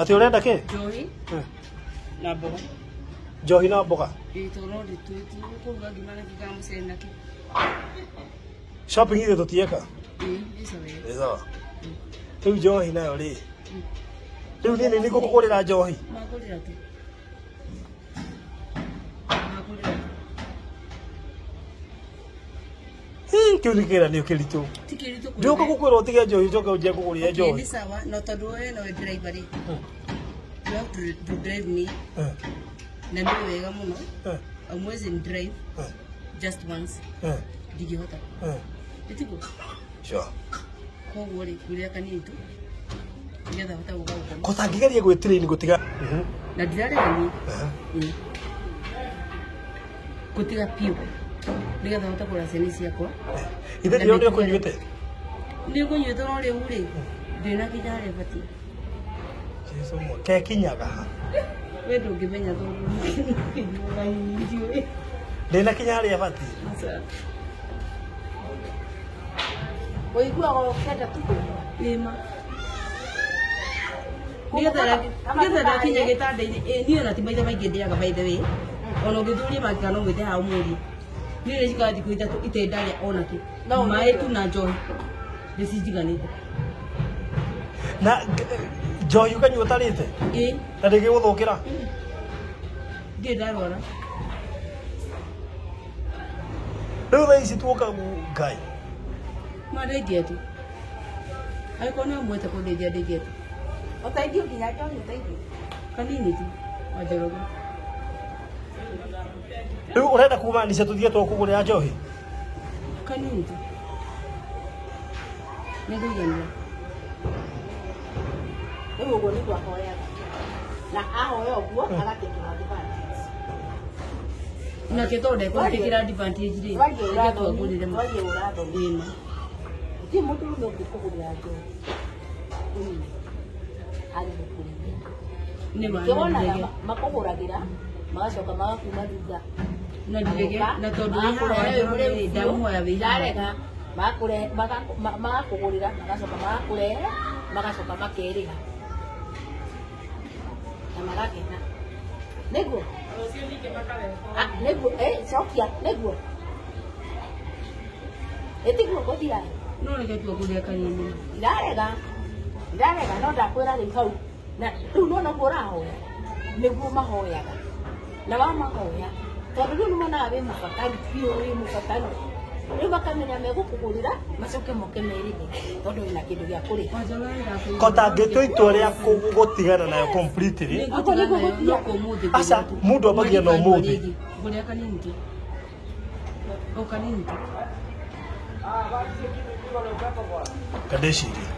Atĩ ũrenda kĩ? Njohi na mboga. Njohi na mboga. Ĩĩ tondũ no ndĩkũruga ngima na kĩ kana mũcere na kĩ. Shopping ithuĩ tũtieka. Ĩĩ nĩ sawa. Nĩ sawa. Rĩu njohi nayo rĩ. Rĩu niĩ nĩ ngũkũgũrĩra njohi. Magũrĩra tu. Magũrĩra tu. Hii, kĩu nĩ kĩgeranio kĩritũ. Ti kĩritũ kũrĩ Ndĩũka we. gũkwĩra ũtige njohi ũcoke ũnjie ngũgũrĩre Okay, njohi. nĩ sawa no tondũ we nowe driver rĩ. You have to drive me na nĩ wega mũno. I'm always in drive just once. Ndingĩhota. Ĩtiguo? Sure. Koguo rĩ ngũrĩra kanini tu nĩgetha hote gũka gũkoma. Ko tangĩgeria gwĩtrain gũtiga. Na ndirarega niĩ. Ĩĩ. Gũtiga biũ nĩgetha hote kũrora ciana ciakwa. Ithe Na ndĩrona mĩtugo ũkũnyuĩte. Nĩ ngũnyuĩte no rĩu rĩ ndĩnakinya harĩa batiĩ. Jesu mwa. Kekinyaga ha. We ndũngĩmenya tondũ ndiũĩ. Ndĩnakinya harĩa batiĩ. Aca. Ũiguaga ũkĩenda tu kũnyua. Ĩma. Nĩgetha ndakinya gĩtanda-inĩ ĩ, niĩ ona ti maita maingĩ ndĩaga by the way ona ũngĩthuria mangĩka no mwĩte haha ũmũrie niĩ nĩ njikaraga thikũ 3 itarĩ ndarĩa ona kĩ No ũnyue maĩ tu na njohi nĩ cinjiganĩte. Na njohi ũkanyua ũtarĩte? Ĩ. Na ndĩngĩgũthũkĩra? Ndirĩ ndarwara. Rĩu thaa ici tuoka Ngai. Ma ndendia tu. Angĩkorwo nĩ ũmwete kũndendia ndendia tu. Ũteithio nginya njohi ũteithio. Kanini tu. Wanjoroge. Rĩu ũrenda kumaanisha tũthiĩ twakũgũrĩra njohi? Kanini tu. Nĩngũiganĩra. Rĩu ũguo nĩguo ahoyaga. Na ahoya ũguo agatĩkĩra advantage. Nake tondũ ndekũnjĩkĩra advantage rĩ, Twarie reke ũrathoni. twagũrĩre ma. Twarie ũrathoni. Ĩma. Gũtirĩ mũndũrũme ũngĩkũgũrĩra njohi. Ũnyue. Arĩ gũkũrĩithia. Nĩ ma, Nĩkĩo wonaga na ndirege. makũgũragĩra magacoka magakuma thutha. Na ndirege, na tondũ wĩ haha Wanjoroge rĩ, ndamũhoya wĩ haha. Ndarega magakũgũrĩra magacoka magakũrehe magacoka makerĩha na magakena. Nĩguo? Ah, nĩguo, cokia, nĩguo. Ĩtiguo gũthiaga. No reke tuagũrĩre kanini. Ndarega. Ndarega no ndakwĩra rĩu hau. Na rĩu nĩwona ũguo ũrahoya. Nĩguo mahoyaga. Na wamahoya tondũ rĩu nĩmonaga wĩ mũbataru biũ wĩ mũbataru. Rĩu makamenya megũkũgũrĩra macoke moke merĩhe tondũ wĩna kĩndũ gĩa kũrĩha. Ko tangĩtua itua rĩa gũtigana nayo completely. Nĩngũtigana nayo no kũmũthĩ. Aca, mũndũ ambagia na ũmũthĩ. Ngũrĩra kanini tu. O kanini tu. Kandĩcirie.